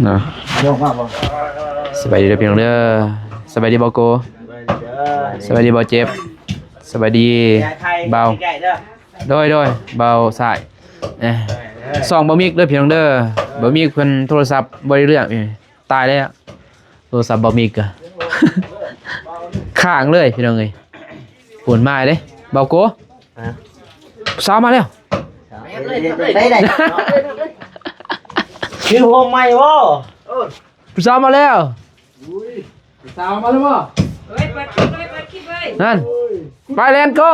ເນາະ ສະບາຍດີເດີພີ່ນ້ອງເດີ ສະບາຍດີບ່າວໂກ ສະບາຍດີບ່າວເຈັບ ສະບາຍດີບ່າວ ໂດຍ ໂດຍ ບ່າວສາຍ ເອີ ຊ່ອງບ່າວມິກເດີພີ່ນ້ອງເດີ ບ່າວມິກເພິ່ນໂທລະສັບບໍ່ໄດ້ເລື່ອງ ຕາຍແລ້ວ ໂທລະສັບບ່າວມິກກະຄ້າງເລີຍພີ່ນ້ອງເອີຍ ໂຫດມາເດ້ ບ່າວໂກ ຮະ ຜູ້ສາວມາແລ້ວ ໄດ້ໄດ້ ຄືໂຮມໃໝ່ບໍ່? ຜູ້ສາວມາແລ້ວ ອຸ້ຍ ຜູ້ສາວມາແລ້ວບໍ່? ເອີຍ ເປີດຄລິບເລີຍ ເປີດຄລິບເລີຍ ນັ້ນ ໄປແລ່ນກໍ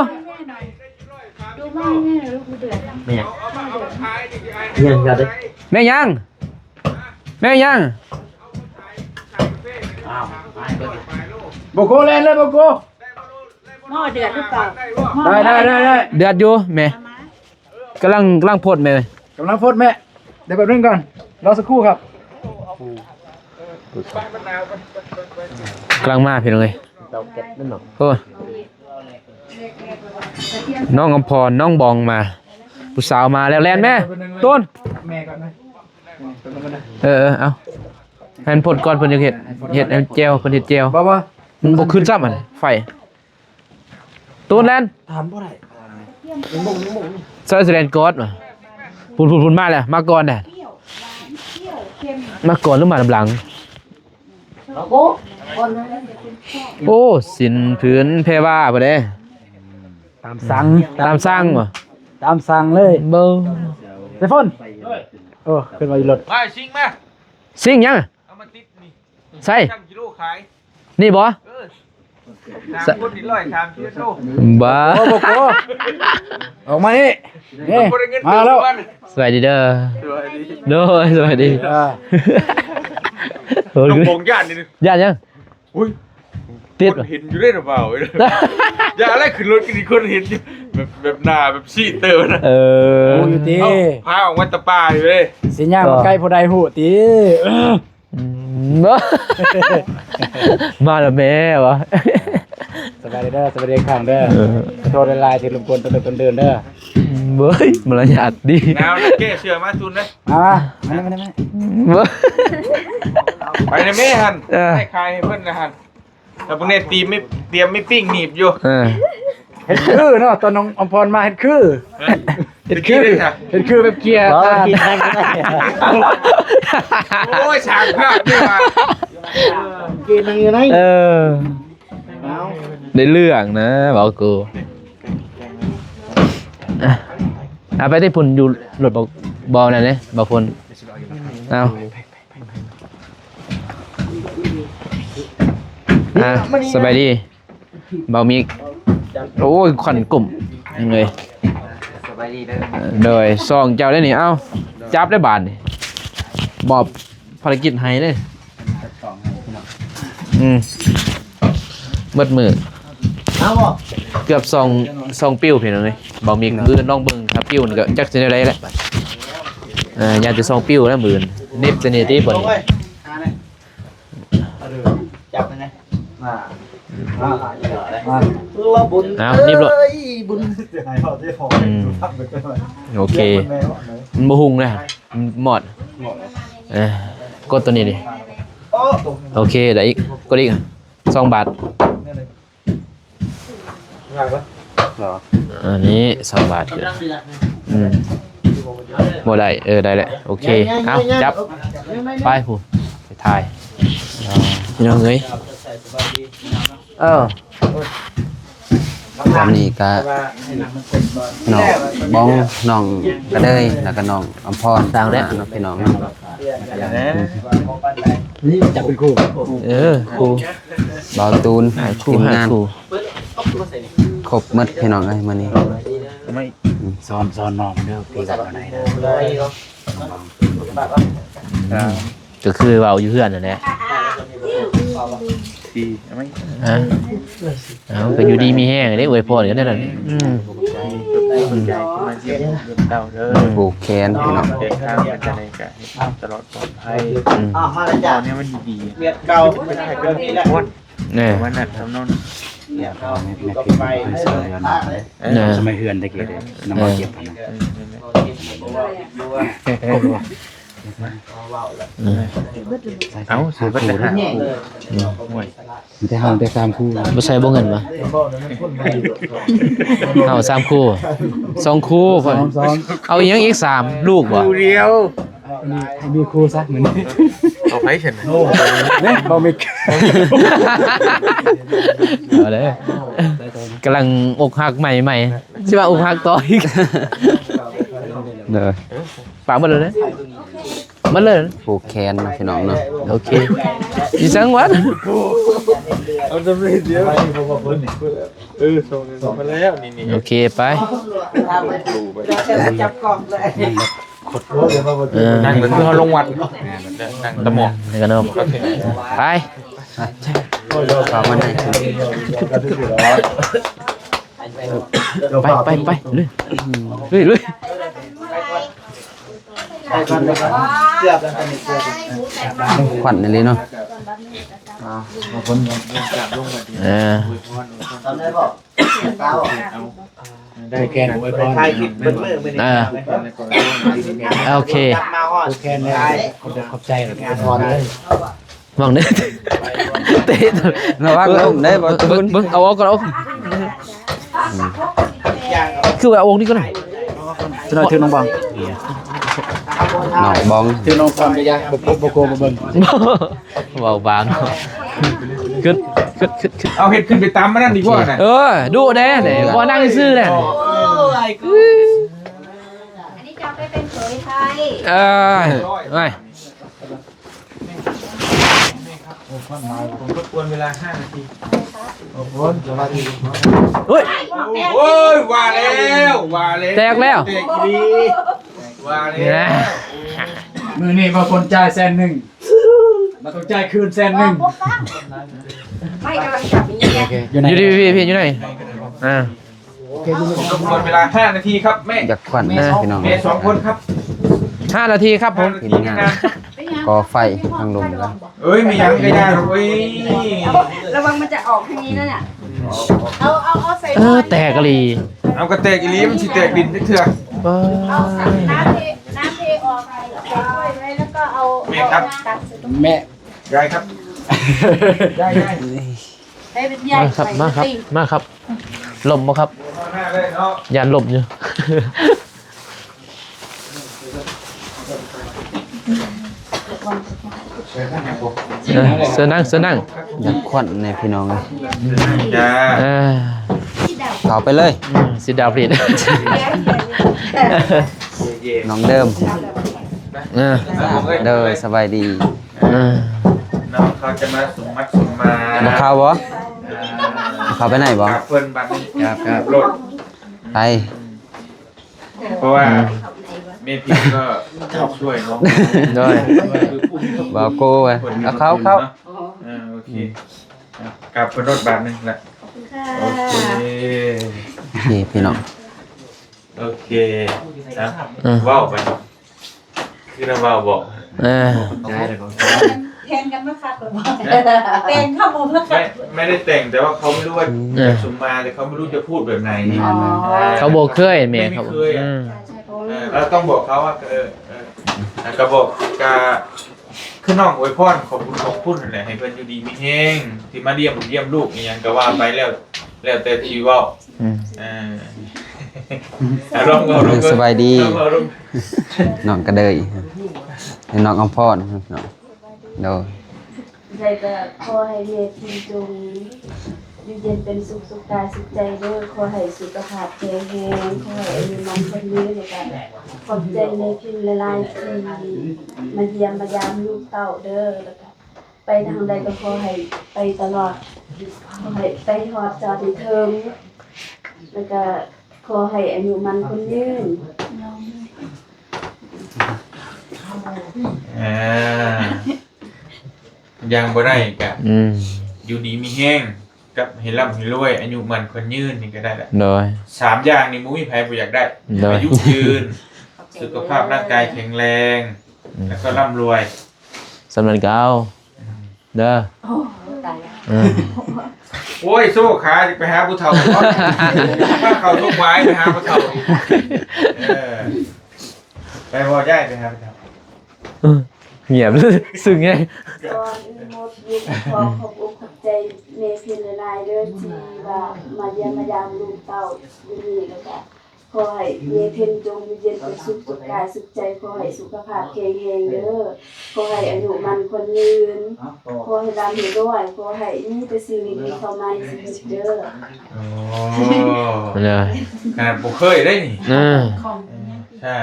ແມ່ນຫຍັງ ແມ່ນຫຍັງ ແມ່ນຫຍັງ ແມ່ນຫຍັງ ອ້າວ ບໍ່ໂກແລ່ນເລີຍ ບໍ່ໂກ ໝໍ້ເດືອດຫຼືເປົ່າ? ໄດ້ ໄດ້ ໄດ້ ເດືອດຢູ່ແມ່ ກຳລັງ ກຳລັງຟົດແມ່ ກຳລັງຟົດແມ່ ດຽວແປັບໜຶ່ງກ່ອນ ລໍສັກຄູ່ຄັບ ກຳລັງມາພີ່ນ້ອງເອີຍ ເຕົາແກັສນັ້ນເນາະ ໂອ້ ນ້ອງອຳພອນ ນ້ອງບອງມາ ຜູ້ສາວມາແລ້ວ ແລ່ນແມ່ ໂຕນ ແມ່ກ່ອນນະ ເອີ ເອີ ເອົາ ໃຫ້ມັນຟົດກ່ອນ ເພິ່ນຈະເຮັດ ເຮັດໃຫ້ແຈ່ວ ເພິ່ນເຮັດແຈ່ວ ບໍ່ ບໍ່ ມັນບໍ່ຂຶ້ນຊ້ຳ ອັນໄຟ ໂຕນແລ່ນ ຕາມບໍ່ໄດ້ ຍັງບໍ່ ຍັງບໍ່ ໃສ່ສະແດນກອດ ພຸ້ນ ພຸ້ນ ພຸ້ນ ມາແລ້ວ ມາກ່ອນແດ່ ມາກ່ອນຫຼືມານຳຫຼັງ? ໂອ້ ສິ້ນຜືນແພວາພຸ້ນເດ້ ຕາມສັ່ງ ຕາມສັ່ງບໍ່? ຕາມສັ່ງເລີຍ ເບິ່ງ ໃສ່ຝົນ ໂອ້ ຂຶ້ນມາຢູ່ລົດ ມາຊິງມາ ຊິງຫຍັງ? ເອົາມາຕິດນີ້ ໃສ່ ຊັ່ງກິໂລຂາຍ ນີ້ບໍ່? ເອີ ສາມຄົນນີ້ຮ້ອຍສາມສິບໂລ ບ້າ ໂອ້ ບໍ່ໂກ ອອກມານີ້ ນີ້ ມາແລ້ວ ສະບາຍດີເດີ ສະບາຍດີ ໂດຍ ສະບາຍດີ ອ່າ ໂອ້ຍ ນ້ອງບອງຢ້ານນີ້ ຢ້ານຫຍັງ? ອຸ້ຍ ຕິດ ຄົນເຫັນຢູ່ເດ້ນະບ່າວ ຢ່າແລ້ວ ຂຶ້ນລົດກັນນີ້ຄົນເຫັນຢູ່ ແບບ ແບບໜ້າແບບຊີດເຕີບນະ ເອີ ຮູ້ຢູ່ຕິ ເອົ້າ ພາອອກມາແຕ່ປ່າຢູ່ເດ້ ຊິຍ່າງມາໃກ້ຜູ້ໃດຮູ້ຕິ ອືມ ມາແລ້ວແມ່ວະ ສະບາຍດີເດີ ສະບາຍດີອີກຄັ້ງເດີ ເອີ ຂໍໂທດຫຼາຍໆທີ່ລົບກວນຕອນເດີນເດີ ເວີຍ ມາລະຍາດດີ ໜາວແກ້ເສື້ອມາຊຸນເດີ ມາ ມາ ມາ ມາ ມາ ໄປນະແມ່ຫັ້ນ ເອີ ໄດ້ຂາຍໃຫ້ເພິ່ນນະຫັ້ນ ແລ້ວເບິ່ງແນ່ ຕຽມມີ ຕຽມມີປີ້ງໜີບຢູ່ ເອີ ເຮັດຄືເນາະ ຕອນນ້ອງອຳພອນມາເຮັດຄື ເຮັດຄື ເຮັດຄືແບບເກຍ ບໍ່ ກິນໄດ້ ໂອ້ຍ ຊ່າງພາບນີ້ວ່າ ເກຍນັ່ງຢູ່ໃນ ເອີ ເອົາ ໄດ້ເລື່ອງນະ ເວົ້າກູ ອ່ະ ເອົາໄປທີ່ພຸ້ນ ຢູ່ລົດບໍ່ ບໍ່ນັ້ນເດ້ ບໍ່ພຸ້ນ ເອົາ ອ່າ ສະບາຍດີ ບ່າວມິກ ໂອ້ຍ ຂວັນກຸ້ມເລີຍ ສະບາຍດີເດີ ໂດຍ ຊ່ອງເຈົ້າໄດ໋ນີ້ ເອົ້າ ຈັບໄດ້ບາດນີ້ ມອບພາລະກິດໃຫ້ເດ້ ອືມ ໝົດມື້ ເອົາບໍ່ ເກືອບສອງ ສອງປິວພີ່ນ້ອງເອີຍ ບ່າວມິກ ມື້ອື່ນລອງເບິ່ງ ຖ້າປິວນີ້ກໍຈັກຊິແນວໃດແຫຼະ ເອີ ຢ້ານຈະສອງປິວແລ້ວມື້ອື່ນ ເນັບໃສ່ນີ້ຕິ ບໍ່ນີ້ ຈັບໄປນະ ມາ ມາ ມາ ລະບຸນ ເອົາ ເອີຍ ບຸນ ອືມ ໂອເຄ ມັນບໍ່ຮຸ່ງນະ ມັນມອດ ເອີ ກົດໂຕນີ້ດິ ໂອເຄ ໄດ້ອີກ ກົດອີກ ສອງບາດ ອັນນີ້ສອງບາດ ອືມ ບໍ່ໄດ້ ເອີ ໄດ້ແຫຼະ ໂອເຄ ເອົາ ຈັບ ໄປພຸ້ນ ໄປຖ່າຍ ພີ່ນ້ອງເອີຍ ເອີ ຕອນນີ້ກະ ນ້ອງບອງ ນ້ອງກະເດີຍ ແລ້ວກະນ້ອງອຳພອນ ຕ່າງແລ້ວ ມາເນາະ ພີ່ນ້ອງເນາະ ຈັບເປັນຄູ່ ເອີ ຄູ່ ບ່າວຕູນ ໃຫ້ຄູ່ ທີມງານ ໃຫ້ຄູ່ ຄົບໝົດພີ່ນ້ອງເອີຍ ມື້ນີ້ ສອນ ສອນນ້ອງເດີ ຕີກັນບໍ່ໄດ້ເດີ ກໍຄືເວົ້າຢູ່ເຮືອນນັ້ນແຫຼະ ດີ ເອົາໄວ້ ເອົ້າ ກໍຢູ່ດີມີແຮງເດ້ ອວຍພອນກັນແນວນັ້ນ ອືມ ຂອບໃຈທີ່ມາຢ້ຽມເບິ່ງເຕົ້າເດີ ຜູກແຂນພີ່ນ້ອງ ເດີນທາງໄປຈັ່ງໃດກໍໃຫ້ຕະຫຼອດປອດໄພ ອືມ ເອົາແນວມັນດີໆ ວຽກເກົ່າ ໄປຖ່າຍເປັນອວຍພອນ ແນ່ ປະມານນັ້ນ ທຳນອງ ແມ່ນ ແມ່ນ ແມ່ນ ເອີ ສະໄໝເຮືອນແຕ່ກີ້ເດ້ ນຳມາເກັບຫັ້ນນະ ເອີ ນັ້ນແຫຼະ ຄົບແລ້ວບໍ່? ເອີ ເອົ້າ ໃສ່ເບິດເລີຍ ໂອ້ຍ ມີແຕ່ເຮົາແຕ່ສາມຄູ່ ບໍ່ໃສ່ບໍ່ເງິນວະ ເຮົາສາມຄູ່ ສອງຄູ່ ສອງ ສອງ ເອົາອີ່ຫຍັງອີກສາມ ລູກບໍ່ ຄູ່ດຽວ ເອົາ ມີຄູ່ຊະມື້ນີ້ ເອົາໃຜຊັ້ນ ເດ້ ບໍ່ມີ ເອົາເດີ ກຳລັງອົກຫັກໃໝ່ໆ ຊິວ່າອົກຫັກຕໍ່ອີກ ເດີ ປາກໝົດເລີຍເດ້ ໝົດເລີຍ ຜູກແຂນເນາະ ພີ່ນ້ອງເນາະ ໂອເຄ ຊິສັງຫວັດ ເອົາສຳເລັດດຽວ ເອີ ສົ່ງມາແລ້ວ ນີ້ໆ ໂອເຄ ໄປ ຈັບກ້ອງເລີຍ ເອີ ນັ່ງເປັນຄືເຮົາລົງວັດ ນັ່ງຕະໝອກ ນີ້ກໍເນາະ ໄປ ເຂົ້າມາໃນ ໄປ ໄປ ໄປ ເລີຍ ເລີຍ ເລີຍ ຄວັນອີ່ຫຼີເນາະ ເອີ ໄດ້ແກນອວຍພອນ ເອີ ໂອເຄ ແກນແລ້ວ ຂອບໃຈ ຂອບໃຈ ຫວັງເດີ ເຕະ ລະວັງລົ້ມເດີ ບໍ່ ເບິ່ງ ເບິ່ງ ເອົາອອກກ່ອນ ເອົາ ຄືວ່າເອົາອອກນີ້ກ່ອນ ຈະໜ້ອຍຖືກນ້ອງບອງ ນ້ອງບອງ ຖືກນ້ອງບອງກໍຢ່າ ບໍ່ໂກ ບໍ່ໂກ ບໍ່ເບິ່ງ ເວົ້າບາງ ຂຶ້ນ ຂຶ້ນ ຂຶ້ນ ຂຶ້ນ ເອົາເຮັດຂຶ້ນໄປຕາມມັນນັ້ນດີກວ່ານະ ເອີ ດຸແດ່ນີ້ ບໍ່ນັ່ງຊື່ໆແດ່ ອັນນີ້ຈະໄປເປັນເຂີຍໄທ ເອີຍ ໂອ້ຍ ຜົມລົບກວນເວລາຫ້ານາທີ ໂອ້ຍ ໂອ້ຍ ວ່າແລ້ວ ວ່າແລ້ວ ແຕກແລ້ວ ແຕກອີ່ຫຼີ ວ່າແລ້ວ ມື້ນີ້ບໍ່ຄົນຈ່າຍແສນໜຶ່ງ ບໍ່ຕ້ອງຈ່າຍຄືນແສນໜຶ່ງ ໄປກຳລັງຈັບຢູ່ນີ້ ຢູ່ໃນ ຢູ່ທີ່ພີ່ ພີ່ຢູ່ໃນ ອ່າ ຄົນເວລາຫ້ານາທີຄັບແມ່ ຢາກຂວັນນະພີ່ນ້ອງ ແມ່ສອງຄົນຄັບ ຫ້ານາທີຄັບຜົມ ທີມງານກໍ່ໄຟທາງລຸ່ມກັນ ເອີຍ ມີຫຍັງກໍຢ່າດອກເອີຍ ລະວັງມັນຈະອອກທາງນີ້ນະ ເອົາ ເອົາ ເອົາໃສ່ ເອີ ແຕກອີ່ຫຼີ ເອົາ ກໍແຕກອີ່ຫຼີ ມັນຊິແຕກດິນຈັກເທື່ອ ເອີ ເອົານ້ຳເທ ນ້ຳເທອອກໃຫ້ເອົາໄວ້ ແລ້ວກໍເອົາ ແມ່ຄັບ ແມ່ ຍາຍຄັບ ຍາຍ ຍາຍ ໃຫ້ເປັນຍາຍ ມາຄັບ ມາຄັບ ມາຄັບ ລົມບໍ່ຄັບ ຢ້ານລົມຢູ່ ເຊີນນັ່ງ ເຊີນນັ່ງ ຢາກຂວັນແດ່ພີ່ນ້ອງເອີຍ ເອີ ເຂົ້າໄປເລີຍ ຊິດາວພລີດ ນ້ອງເດີມ ເອີ ໂດຍ ສະບາຍດີ ເອີ ນ້ອງເຂົາຈະມາສຸມມັດສຸມມາ ບໍ່ເຂົ້າບໍ່ ເຂົ້າໄປໃນບໍ່ ເພິ່ນບັດນີ້ ຄັບ ຄັບ ໄປ ເພາະວ່າ ອືມ ແມ່ພິມກໍຊ່ວຍເນາະ ໂດຍ ບ່າວໂກ້ ເອົາເຂົ້າ ເຂົ້າ ເອີ ໂອເຄ ອືມ ກັບເພິ່ນລົດບາດໜຶ່ງລະ ຂອບຄຸນຄ່ະ ໂອເຄ ໂອເຄ ພີ່ນ້ອງ ໂອເຄ ນະ ເອີ ເວົ້າໄປ ຄືນຳເວົ້າບໍ ເອີ ແທນກັນມາຄັກເລີຍ ແຕ່ງຄຳບໍ່ມາຄັກ ໄມ່ ໄມ່ໄດ້ແຕ່ງ ແຕ່ວ່າເຂົາໄມ່ຮູ້ວ່າ ເອີ ຈະສຸມມາ ແຕ່ເຂົາໄມ່ຮູ້ຈະພູດແບບໃດ ອໍ ເອີ ເຂົາບໍ່ເຄີຍແມ່ ເຂົາ ເອີ ເອີ ເຮົາຕ້ອງບອກເຂົາວ່າ ເອີ ເອີ ກະບອກ ກະ ຄືນ້ອງອວຍພອນຂອບບຸນຂອບຄຸນຫັ້ນແຫຼະ ໃຫ້ເພິ່ນຢູ່ດີມີແຮງ ທີ່ມາຢ້ຽມ ຢ້ຽມລູກອີ່ຫຍັງກະວ່າໄປ ແລ້ວ ແລ້ວແຕ່ທີ່ເວົ້າ ອືມ ເອີ ອາ ລອງເວົ້າ ລອງເບິ່ງ ສະບາຍດີ ລອງເວົ້າ ລອງ ນ້ອງກະເດີຍ ໃຫ້ນ້ອງອຳພອນເນາະ ໂດຍ ໃດກະຂໍໃຫ້ແມ່ພິມຈົ່ງຢູ່ເຢັນເປັນສຸກ ສຸກກາຍສຸກໃຈເດີ ຂໍໃຫ້ສຸຂະພາບແຂງແຮງ ຂໍໃຫ້ອາຍຸໝັ້ນຂວັນຍືນ ແລ້ວກະຂອບໃຈແມ່ພິມຫຼາຍໆ ທີ່ມາຢ້ຽມມາຢາມລູກເຕົ້າເດີ ແລ້ວກະ ໄປທາງໃດກໍຂໍໃຫ້ໄປຕະຫຼອດ ຂໍໃຫ້ໄປຮອດຈອດໃຫ້ເຖິງ ແລ້ວກະຂໍໃຫ້ອາຍຸໝັ້ນຂວັນຍືນ ອ່າ ຢ່າງບໍ່ໄດ້ກະ ອືມ ຢູ່ດີມີແຮງ ກັບໃຫ້ລ່ຳໃຫ້ລວຍ ອາຍຸໝັ້ນຂວັນຍືນນີ້ກໍໄດ້ລະ ໂດຍ ສາມຢ່າງນີ້ບໍ່ມີໃຜບໍ່ຢາກໄດ້ ໂດຍ ອາຍຸຍືນ ສຸຂະພາບຮ່າງກາຍແຂງແຮງ ອືມ ແລ້ວກໍລ່ຳລວຍ ສ່ຳນັ້ນກໍເອົາ ເດີ ໂອ້ ຕາຍແລ້ວ ເອີ ໂອ້ຍ ໂຊຂາ ຊິໄປຫາຜູ້ເຖົ້າ ພາເຂົາໂຊຄວາຍໄປຫາຜູ້ເຖົ້າ ເອີ ໄປບໍ່ ຍ້າຍໄປຫາຜູ້ເຖົ້າ ເອີ ງຽບ ຊຶ້ງແຮງ. ກ່ອນອື່ນໝົດ ຂໍຂອບອົກຂອບໃຈແມ່ເພິ່ນຫຼາຍໆເດີ ທີ່ວ່າມາຢ້ຽມມາຢາມລູກເຕົ້າຢູ່ນີ້ ແລ້ວກະຂໍໃຫ້ແມ່ເພິ່ນຈົ່ງຢູ່ເຢັນເປັນສຸກ ສຸກກາຍສຸກໃຈ ຂໍໃຫ້ສຸຂະພາບແຂງແຮງເດີ ຂໍໃຫ້ອາຍຸໝັ້ນຂວັນຍືນ ຂໍໃຫ້ລ່ຳໃຫ້ລວຍ ຂໍໃຫ້ມີແຕ່ສິ່ງດີໆເຂົ້າມາໃນຊີວິດເດີ. ໂອ້ ເອີ ຂະໜາດບໍ່ເຄີຍໄດ້ນີ້ ເອີ ໃຊ່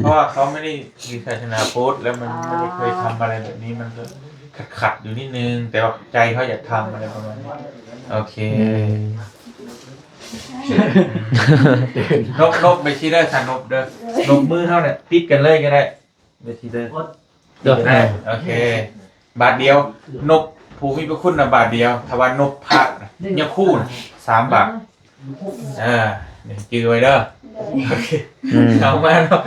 ເພາະວ່າເຂົາໄມ່ໄດ້ຖືສາສະໜາພຸດ ແລ້ວມັນ ອືມ ໄມ່ໄດ້ເຄີຍທຳອະໄລແບບນີ້ ມັນກໍຂັດໆຢູ່ນິດໜຶ່ງ ແຕ່ວ່າໃຈເຂົາຢາກທຳ ອະໄລປະມານນີ້. ໂອເຄ ອືມ ນົບ ນົບໄປຊີ້ເດີ ສານົບເດີ ນົບມືເຮົານີ້ຕິດກັນເລີຍກໍໄດ້ ໄປຊີ້ເດີ ໂອເຄ ບາດດຽວ ນົບຜູ້ມີພະຄຸນນະ ບາດດຽວ ຖ້າວ່ານົບພະຍາຄູນ ສາມບາດ. ເອີ ຈື່ໄວ້ເດີ ໂອເຄ ອືມ ເອົາມາເນາະ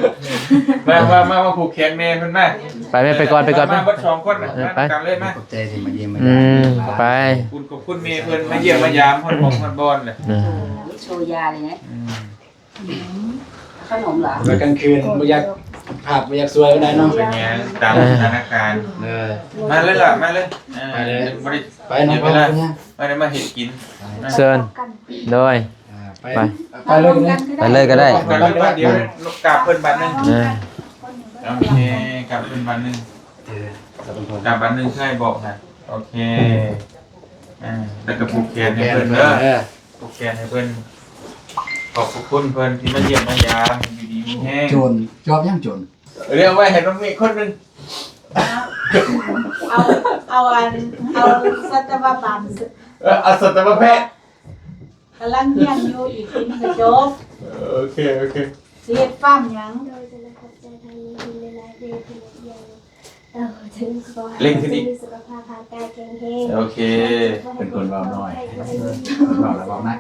ມາ ມາ ມາ ມາຜູກແຂນແມ່ເພິ່ນມາ ໄປແມ່ ໄປກ່ອນ ໄປກ່ອນ ມາເບິດສອງຄົນນະ ເອີ ໄປ ມານຳກັນເລີຍ ມາ ຂອບໃຈທີ່ມາຢ້ຽມມາຢາມ ອືມ ຫຼາຍໆ ໄປ ຂອບຄຸນ ຂອບຄຸນແມ່ເພິ່ນ ມາຢ້ຽມມາຢາມຮອດໝ່ອງຮອດບ່ອນເລີຍ ເອີ ໂຊຢາເລີຍນະ ອືມ ອືມ ຂະໜົມຫຼະ ໄວ້ກາງຄືນບໍ່ຢາກພາບ ບໍ່ຢາກສວຍປານໃດເນາະ ເປັນຫຍັງ ຕາມສະຖານະການ ເອີ ມາເລີຍລະ ມາເລີຍ ເອີ ໄປເລີຍ ຍັງບໍ່ໄດ້ ໄປເນາະ ໄປເລີຍ ໄປເລີຍ ມາເຮັດກິນ ເຊີນ ໂດຍ ອ່າ ໄປ ໄປ ໄປເລີຍກໍໄດ້ ໄປເລີຍກໍໄດ້ ໄປເລີຍ ບາດດຽວ ກາບເພິ່ນບາດໜຶ່ງ ເອີ ໂອເຄ ກາບເພິ່ນບາດໜຶ່ງ ເອີ ກາບບາດໜຶ່ງ ໃຫ້ບອກນະ ໂອເຄ ອ່າ ແລ້ວກໍຜູກແຂນໃຫ້ເພິ່ນເດີ ຜູກແຂນໃຫ້ເພິ່ນ ຂອບພະຄຸນເພິ່ນທີ່ມາຢ້ຽມມາຢາມ ຢູ່ດີມີແຮງ ໂຈນ ຈອບຫຍັງໂຈນ? ເອົາໄວ້ໃຫ້ນ້ອງເມກຄົນໜຶ່ງ ເອົາ ເອົາອັນ ເອົາສັດວະບັນ ເອີ ເອົາສັດວະແພດ ກຳລັງຮຽນຢູ່ ອີກປີໜຶ່ງກໍຈົບ ເອີ ໂອເຄ ໂອເຄ ຊິເຮັດຟາມຫຍັງ? ໂດຍ ຈະໄດ້ຂອບໃຈທາງນີ້ເພິ່ນຫຼາຍໆເດີ ເພິ່ນເວົ້າ ເອີ ເຖິງຂໍໃຫ້ເພິ່ນມີສຸຂະພາບຮ່າງກາຍແຂງແຮງ ໂອເຄ ເປັນຄົນເວົ້າໜ້ອຍ ເວົ້າແລ້ວເວົ້າໜັກ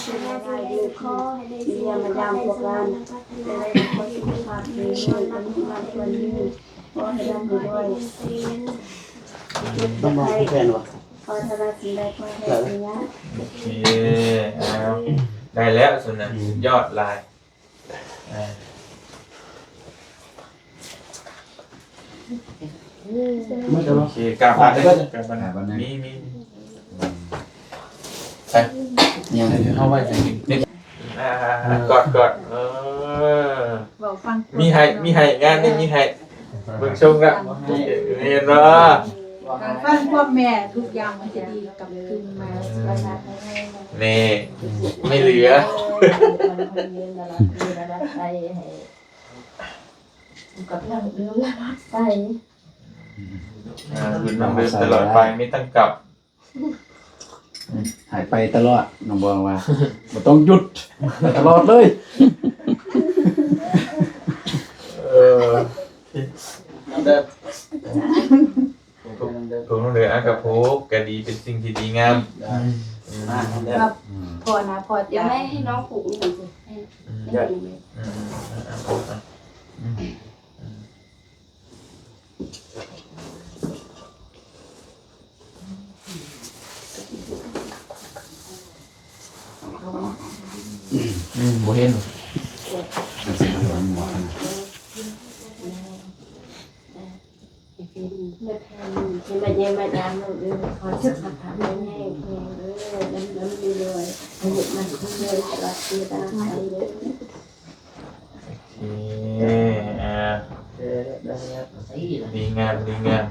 ຂໍໃຫ້ໄດ້ສິ່ງທີ່ຂໍໃຫ້ສົມຫວັງ ປາດຖະໜາ ຂໍໃຫ້ສຸຂະພາບດີ ຂໍໃຫ້ລ່ຳໃຫ້ລວຍ ຂໍໃຫ້ລ່ຳໃຫ້ລວຍ ຕ້ອງບອກແຟນວ່າ ປາດຖະໜາສິ່ງໃດຂໍໃຫ້ໄດ້ສິ່ງນັ້ນ ໂອເຄ ເອົາ ໄດ້ແລ້ວ ສຸດຍອດຫຼາຍ ອ່າ ໂອເຄ ກາບບາດໜຶ່ງ ກາບບາດໜຶ່ງ ມີ ມີ ໃສ່ ຍັງ ເອົາໄວ້ໃສ່ ອ່າ ກອດ ກອດ ເອີ ເວົ້າຟັງ ມີໃຫ້ ມີໃຫ້ ງານນີ້ມີໃຫ້ ເບິ່ງຊົງແລ້ວ ເຫັນບໍ່? ຟັງຄວາມແມ່ທຸກຢ່າງມັນຈະດີກັບຄືນມາ ແມ່ ໄມ່ເຫຼືອ ກັບນ້ອງເດີມຕະຫຼອດໄປ ອ່າ ຢູ່ນ້ອງເດີມຕະຫຼອດໄປ ມີຕັ້ງກັບ ໃຫ້ໄປຕະຫຼອດ ນ້ອງບອງວ່າ ບໍ່ຕ້ອງຢຸດ ໄປຕະຫຼອດເລີຍ ເອີ ເດີ ຜູ້ນ້ອງເດີ ອາ ກະຜູກ ກະດີ ເປັນສິ່ງທີ່ດີງາມ ອືມ ອືມ ກັບ ອືມ ພໍ່ນະ ພໍ່ຕາ ດຽວແມ່ໃຫ້ນ້ອງຜູກນີ້ກ່ອນຊິ ໃຫ້ ອືມ ໃຫ້ ອືມ ອືມ ອືມ ອືມ ອືມ ອືມ ບໍ່ເຫັນ ເປັນ ເປັນມາຢ້ຽມມາຢາມ ເອີ ຂໍສຸຂະພາບແຂງແຮງ ເອີ ລ່ຳໆລວຍໆ ອາຍຸໝັ້ນຂວັນຍືນ ຕະຫຼອດປີຕະຫຼອດໄປເດີ. ໂອເຄ ອ່າ ດີງາມ ດີງາມ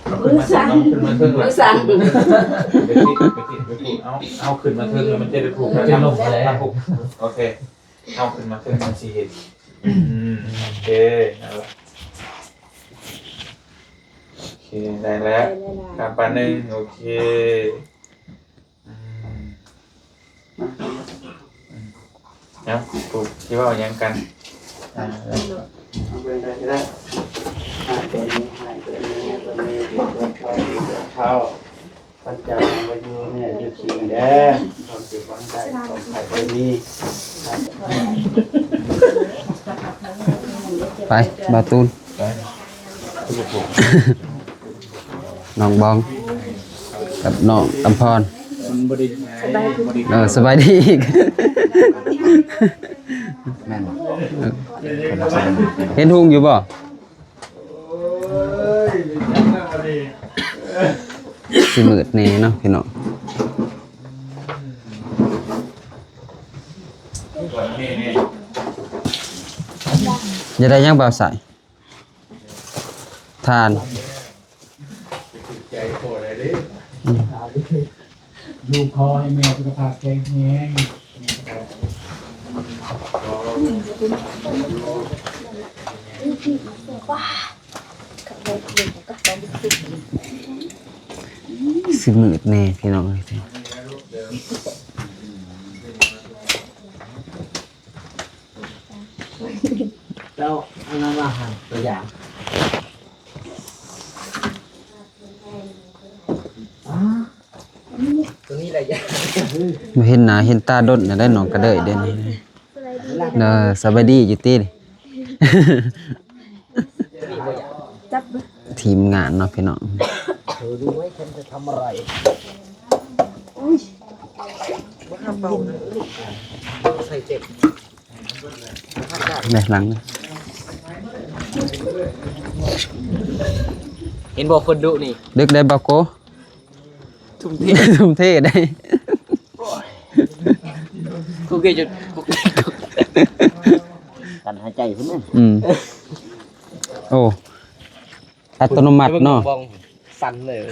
ເອົາຂຶ້ນມາເທິງ ເອົາຂຶ້ນມາເທິງ ເອົາ ເອົາຂຶ້ນມາເທິງ ແລ້ວມັນຈະໄດ້ຜູກ ເປັນລົມແລ້ວ ໂອເຄ ເອົາຂຶ້ນມາເທິງ ມັນຊິເຫັນ ອືມ ໂອເຄ ເອົາລະ ໂອເຄ ໄດ້ແລ້ວ ໄດ້ແລ້ວ ກາບບາດໜຶ່ງ ໂອເຄ ອືມ ເອົາ ປູກ ຊິເວົ້າຫຍັງກັນ? ອ່າ ເອົາເບິ່ງໄດ້ກໍໄດ້ ໃຫ້ຕົວນີ້ ໃຫ້ຕົວນີ້ ຕົວນີ້ ຕົວເທົ້າ ຕົວເທົ້າ ພະເຈົ້າມາຢູ່ເໜືອຢູ່ຄີງແດ່ ຄວາມເຈັບຄວາມໄດ້ ຄວາມໄຂ້ບໍ່ມີ ໄປ ບ່າວຕູນ ໄປ ນ້ອງບອງ ກັບນ້ອງອຳພອນ ມັນບໍ່ໄດ້ ສະບາຍດີ ເອີ ສະບາຍດີອີກ ແມ່ນບໍ່? ເອີ ເຫັນຮຸ່ງຢູ່ບໍ່? ຊິມືດແດ່ເນາະພີ່ນ້ອງ. ຢາກໄດ້ຫຍັງບ່າວສາຍ? ທ່ານ ຢູ່ ຂໍໃຫ້ແມ່ສຸຂະພາບແຂງແຮງ. ຊິມືດແດ່ພີ່ນ້ອງເອີຍ. ແລ້ວອັນນັ້ນລະຫັ້ນ ຕົວຢ່າງ ອາ ຕົວນີ້ລະຢ່າງ ບໍ່ເຫັນໜ້າເຫັນຕາດົນແລ້ວເດ້ ນ້ອງກະເດີຍເດ້ນີ້. ເດີ ສະບາຍດີຢູ່ຕິ? ທີມງານເນາະພີ່ນ້ອງ. ເທາະດູໄວ້ ເຂົາຈະທຳອະໄລ. ໃສ່ເຕັມ ແມ່ນຫຼັງ ເຫັນບໍ່ຄົນດຸນີ້? ດຶກໄດ້ບໍ່ໂກ? ທຸ່ມເທ ທຸ່ມເທໄດ໋. ກູເກຈົນ ກູເກຈົນ ກັນຫາຍໃຈພຸ້ນນະ. ອືມ ໂອ້ ອັດຕະໂນມັດເນາະ. ນ້ອງບອງສັ່ນເລີຍ.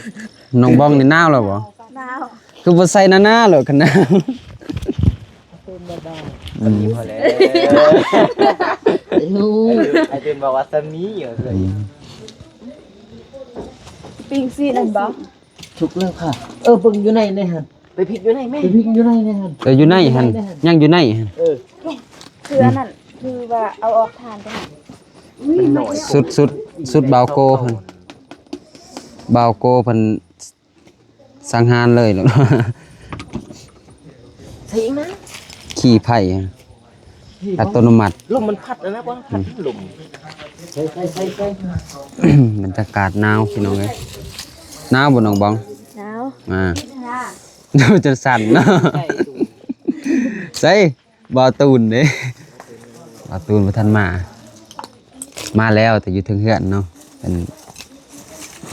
ນ້ອງບອງນີ້ໜາວແລ້ວບໍ່? ໜາວ. ຄືບໍ່ໃສ່ໜ້າໆໂລດຄັນໜາວ. ອືມ ພໍແລ້ວ. ໄອ້ຕຸ່ນບອກວ່າຊຳນີ້. ອືມ ປີ້ງຊີ້ນນັ້ນບໍ່? ສຸກແລ້ວຄ່ະ. ເອີ ເບິ່ງຢູ່ໃນ ໃນຫັ້ນ. ໄປພິກຢູ່ໃນແມ່. ໄປພິກຢູ່ໃນ ໃນຫັ້ນ. ເອີ ຢູ່ໃນຫັ້ນ. ຍັງຢູ່ໃນຫັ້ນ. ເອີ ຄືອັນນັ້ນ ຄືວ່າເອົາອອກຖ່ານໄປຫັ້ນ. ສຸດ ສຸດ ສຸດບ່າວໂກເພິ່ນ. ບ່າວໂກເພິ່ນສັງຫານເລີຍ. ໃສ່ອີກນະ. ຂີ້ໄຜ່ ອັດຕະໂນມັດ. ລົມມັນພັດນະ ພັດລົມ. ບັນຍາກາດໜາວພີ່ນ້ອງເອີຍ. ໜາວບໍ່ນ້ອງບອງ? ໜາວ. ອ່າ ໜາວຈົນສັ່ນເນາະ. ໃສ່ ບ່າວຕູນເດ້ ບ່າວຕູນບໍ່ທັນມາ. ມາແລ້ວ ແຕ່ຢູ່ເທິງເຮືອນເນາະ. ເປັນ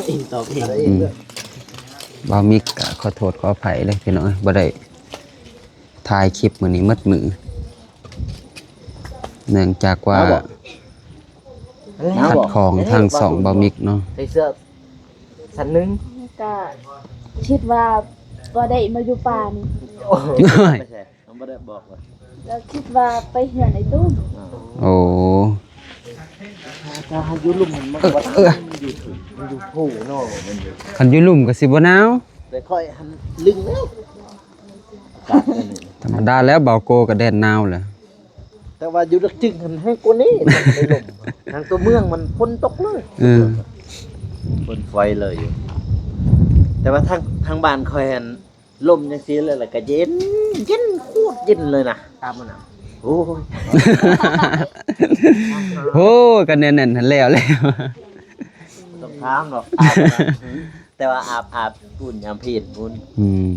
ອືມ ບ່າວມິກກະຂໍໂທດຂໍອະໄພເດີພີ່ນ້ອງເອີຍ ບໍ່ໄດ້ຖ່າຍຄລິບມື້ນີ້ໝົດມື້ ເນື່ອງຈາກວ່າຂັດຂອງທາງຊ່ອງບ່າວມິກເນາະ. ໃສ່ເສື້ອຊັ້ນໜຶ່ງ ກະຄິດວ່າບໍ່ໄດ້ມາຢູ່ປ່ານີ້. ໂອ້ຍ ບໍ່ໄດ້ບອກວ່າ ແລ້ວຄິດວ່າໄປເຮືອນໄອ້ຕຸ້ມ. ໂອ້ ຖ້າຢູ່ລຸ່ມມັນບໍ່ ເອີ ຢູ່ ມັນຢູ່ພູເນາະ. ຄັນຢູ່ລຸ່ມກໍຊິບໍ່ໜາວ ແຕ່ຂ້ອຍຫັ້ນລຶ້ງແລ້ວ. ທຳມະດາແລ້ວ ບ່າວໂກກໍແດດໜາວແຫຼະ. ແຕ່ວ່າຢູ່ເລິກຈຶງຫັ້ນແຮງກວ່ານີ້. ທາງຕົວເມືອງມັນຝົນຕົກເລີຍ. ເອີ ຝົນໄຟເລີຍຢູ່. ແຕ່ວ່າທາງ ທາງບ້ານຂ້ອຍຫັ້ນ ລົມຈັ່ງຊີ້ເລີຍ ແລ້ວກໍເຢັນ ເຢັນ ໂຄດເຢັນເລີຍນະ ຕາມມັນນະ. ໂອ້ຍ ໂອ້ ກໍແໜ້ນໆຫັ້ນແລ້ວ ແລ້ວ ຕ້ອງຖາມດອກ ອາບ ແຕ່ວ່າອາບ ອາບອຸ່ນຍາມພີດພຸ້ນ. ອືມ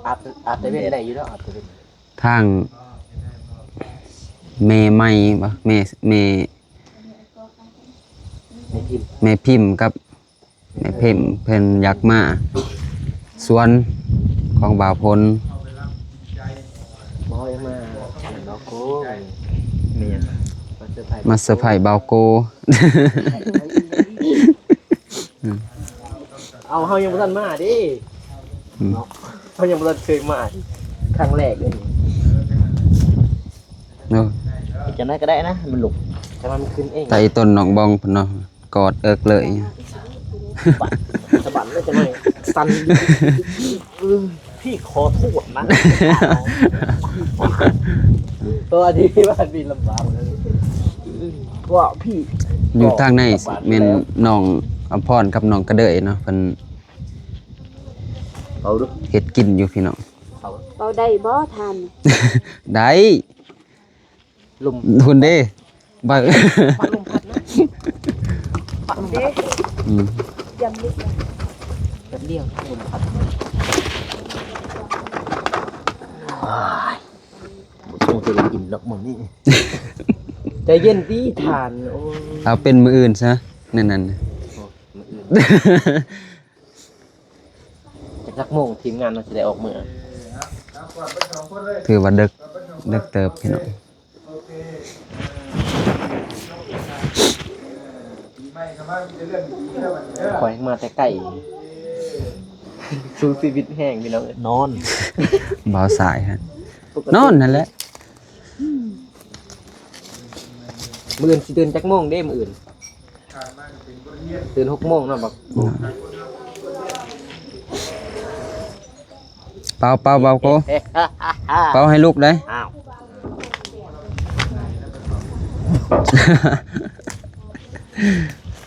ອາບ ອາບແຕ່ເວັນໄດ້ຢູ່ດອກ ອາບແຕ່ເວັນ. ທາງແມ່ໃໝ່ບໍ່ ແມ່ ແມ່ ແມ່ພິມ ແມ່ພິມກັບ ແມ່ພິມເພິ່ນຢາກມາສວນຂອງບ່າວພົນ. ບໍ່ໃຫ້ມາ ແມ່ນບໍ່ໂກ? ແມ່ນ ມາເຊີໄພ ມາເຊີໄພບ່າວໂກ. ເອົາ ເຮົາຍັງບໍ່ທັນມາເດ້. ອືມ ເນາະ ເຮົາຍັງບໍ່ທັນເຄີຍມາ ຄັ້ງແລກເລີຍ. ເນາະ ເຮັດຈັ່ງໃດກໍໄດ້ນະ ໃຫ້ມັນລຸກ ແຕ່ວ່າມັນຂຶ້ນເອງ. ໄຕ່ຕົ້ນນ້ອງບອງເພິ່ນເນາະ ກອດເອິກເລີຍ ສະບັດ ສະບັດເລີຍ ຈັກໜ້ອຍສັ່ນ. ເອີ ພີ່ຂໍໂທດນະ ເພາະວ່າທີ່ບ້ານພີ່ລຳບາກເລີຍ ເພາະວ່າພີ່ ຢູ່ທາງໃນແມ່ນນ້ອງອຳພອນກັບນ້ອງກະເດີຍເນາະ ເພິ່ນເວົ້າດູ ເຮັດກິນຢູ່ພີ່ນ້ອງ. ເວົ້າໄດ້ບໍ່ທ່ານ? ໄດ້. ລົມ ພຸ້ນເດ້ ບັດ ພັດລົມພັດນະ ພັດລົມພັດ. ເດ້ ອືມ ຢຳລິກ ແປັບດຽວລົມພັດ. ອ້າຍ ບໍ່ຕ້ອງໄດ້ກິນດອກມື້ນີ້ ໃຈເຢັນຕິທ່ານ. ໂອ້ຍ ເອົາເປັນມື້ອື່ນຊະ ແນວນັ້ນ ມື້ອື່ນ ຈັກ ຈັກໂມງທີມງານເຮົາຊິໄດ້ອອກມື້? ຖືວ່າເດິກ ເດິກເຕີບພີ່ນ້ອງ. ຂ້ອຍມາແຕ່ໄກ ສູ້ຊີວິດແຮງພີ່ນ້ອງເອີຍ. ນອນ ບ່າວສາຍຫັ້ນ ນອນຫັ້ນແຫຼະ. ມື້ອື່ນຊິຕື່ນຈັກໂມງເດ້ມື້ອື່ນ? ຕື່ນຫົກໂມງເນາະບັກ ເປົ່າ ເປົ່າ ເປົ່າ ເປົ່າ ເປົ່າໃຫ້ລູກໄດ້. ອ້າວ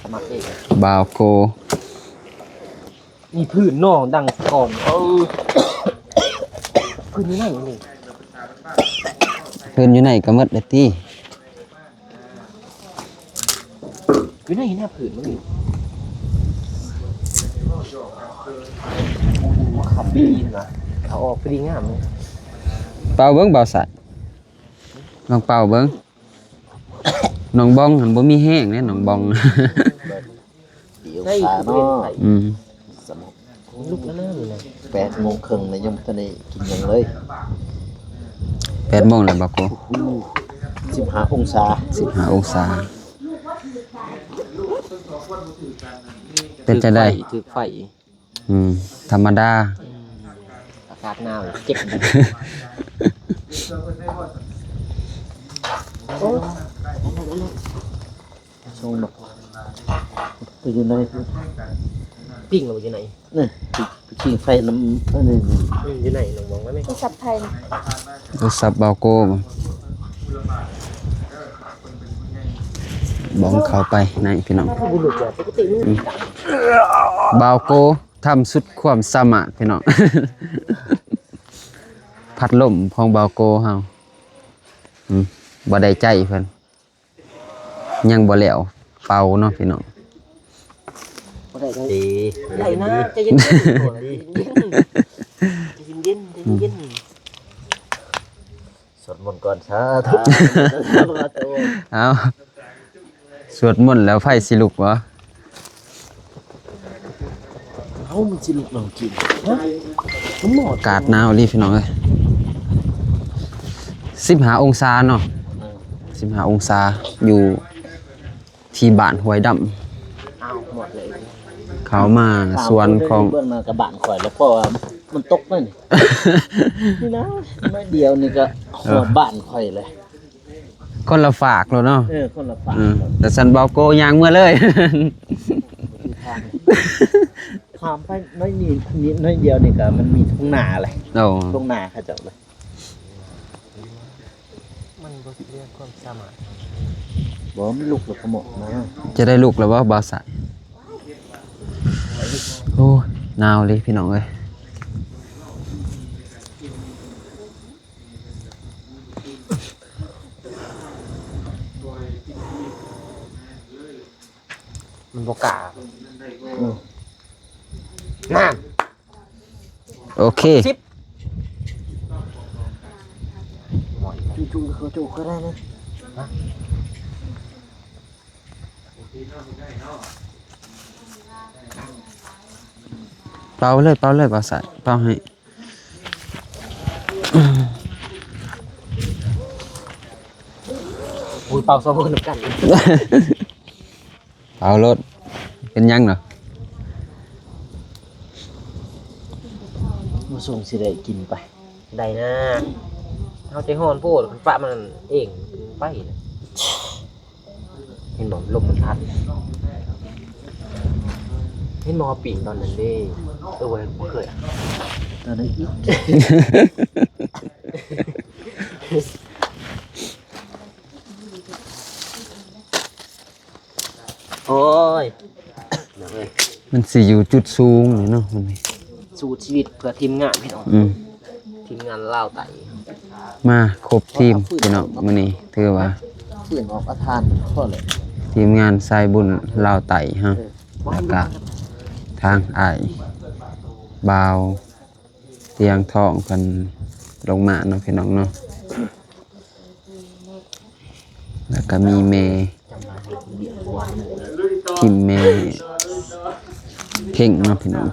ສະໝັກເອງ ບ່າວໂກ ມີພື້ນເນາະ ດັງກ່ອນ ເອີ ພື້ນຢູ່ໃນນີ້ ພື້ນຢູ່ໃນກໍໝົດແລ້ວຕິ. ຢູ່ໃນໜ້າຜືນມັນນີ້ ຄັນດີນະ ເອົາອອກພໍດີງາມເລີຍ. ເປົ່າເບິ່ງ ບ່າວສາຍ ລອງເປົ່າເບິ່ງ. ນ້ອງບອງຫັ້ນບໍ່ມີແຮງເດ້ ນ້ອງບອງ. ດີອົງສາເນາະ ອືມ ສະໝອກ ລຸກແລ້ວນະ ແປດໂມງເຄິ່ງແລ້ວ ຍັງບໍ່ທັນໄດ້ກິນຫຍັງເລີຍ. ແປດໂມງແລ້ວບໍ່ໂກ? ໂອ້ໂຫ ສິບຫ້າອົງສາ ສິບຫ້າອົງສາ. ເປັນຈັ່ງໃດ? ຖືກໄຟ ຖືກໄຟ. ອືມ ທຳມະດາ ອືມ ອາກາດໜາວເຈັບ. ໂອ້ ສົ່ງດອກ ໄປຢູ່ໃນ ປີ້ງລະຢູ່ໃນ ນີ້ ໄປ ໄປພິງໄຟນຳ ອັນນີ້ ອືມ ຢູ່ໃນໜອງບອງໄດ້ໄໝ? ໂທລະສັບໃຜ? ໂທລະສັບບ່າວໂກ ບອງເຂົ້າໄປໃນພີ່ນ້ອງ. ອືມ ບ່າວໂກ ທຳສຸດຄວາມສາມາດພີ່ນ້ອງ. ພັດລົມຂອງບ່າວໂກເຮົາ ອືມ ບໍ່ໄດ້ໃຈເພິ່ນ ຍັງບໍ່ແລ້ວເປົ່າເນາະພີ່ນ້ອງ. ບໍ່ໄດ້ ໄດ້ນະ ໃຈເຢັນໆ ໃຈເຢັນໆ ໃຈເຢັນໆ ໃຈເຢັນໆ. ສວດມົນກ່ອນ ສາທຸ ສາທຸ ເອົາ ສວດມົນແລ້ວໄຟຊິລຸກບໍ່? ເອົ້າ ມັນຊິລຸກແລ້ວກິນ ຮະ ມັນໝົດ. ອາກາດໜາວອີ່ຫຼີພີ່ນ້ອງເອີຍ ສິບຫ້າອົງສາເນາະ ເອີ ສິບຫ້າອົງສາ ຢູ່ ທີ່ບ້ານຫ້ວຍດຳ. ອ້າວ ໝົດເລີຍ ເຂົ້າມາສວນຂອງ ເບິ່ງນະ ກະບ້ານຂ້ອຍແລ້ວ ເພາະວ່າມັນຕົກແມ່ນ ນີ້ນະ ໜ້ອຍດຽວນີ້ກະຮອດ ເອີ ບ້ານຂ້ອຍເລີຍ. ຄົນລະຟາກໂລດເນາະ ເອີ ຄົນລະຟາກ ເອີ ແຕ່ຊັ້ນບ່າວໂກຍ່າງເມືອເລີຍ. ຂ້າມໄປໜ້ອຍນີ້ ນີ້ໜ້ອຍດຽວນີ້ກະມັນມີທົ່ງນາເລີຍ ໂອ້ ທົ່ງນາເຂົາເຈົ້າເລີຍ. ມັນບໍ່ເຫຼືອຄວາມສາມາດ ບໍ່ ມັນລຸກແລ້ວກະໝົດນະ. ຈະໄດ້ລຸກແລ້ວບໍ່ ບ່າວສາຍ? ໂອ້ຍ ໜາວເລີຍພີ່ນ້ອງເອີຍ. ມັນບໍ່ກ້າ ອືມ ນັ້ນ ໂອເຄ ສິບ ຈູ່ໆ ເຂົາໂຈກກໍໄດ້ນະ ເປົ່າເລີຍ ເປົ່າເລີຍ ບ່າວສາຍ ເປົ່າໃຫ້. ໂອ້ຍ ເປົ່າສອງຄົນນຳກັນ ເປົ່າໂລດ ເປັນຫຍັງເນາະ? ມາສົ່ງຊິໄດ້ກິນໄປ ໄດ້ນະ ເຮົາໃຈຮ້ອນໂພດ ຄັນປະມັນເອງໄປນະ. ເຫັນບໍ່ ລົມມັນພັດ ເຫັນບໍ່ ເຮົາປີ້ງຕອນນັ້ນເດ້ ເອີ ບໍ່ ບໍ່ເຄີຍ ຕອນໃດອີກ ໂອ້ຍ ນ້ອງເອີຍ ມັນຊິຢູ່ຈຸດສູງນີ້ເນາະ ມັນນີ້ ສູ້ຊີວິດເພື່ອທີມງານພີ່ນ້ອງ ອືມ ທີມງານລາວໃຕ້ ມາຄົບທີມພີ່ນ້ອງ ມື້ນີ້ຖືວ່າ ຟືນອອກອາທານພໍແລ້ວ ທີມງານສາຍບຸນລາວໃຕ້ເຮົາ ເອີ ແລ້ວກະທາງອ້າຍບ່າວຕຽງທອງເພິ່ນ ລົງມາເນາະ ພີ່ນ້ອງເນາະ. ແລ້ວກໍມີແມ່ ທີມແມ່ເພັງເນາະ ພີ່ນ້ອງ.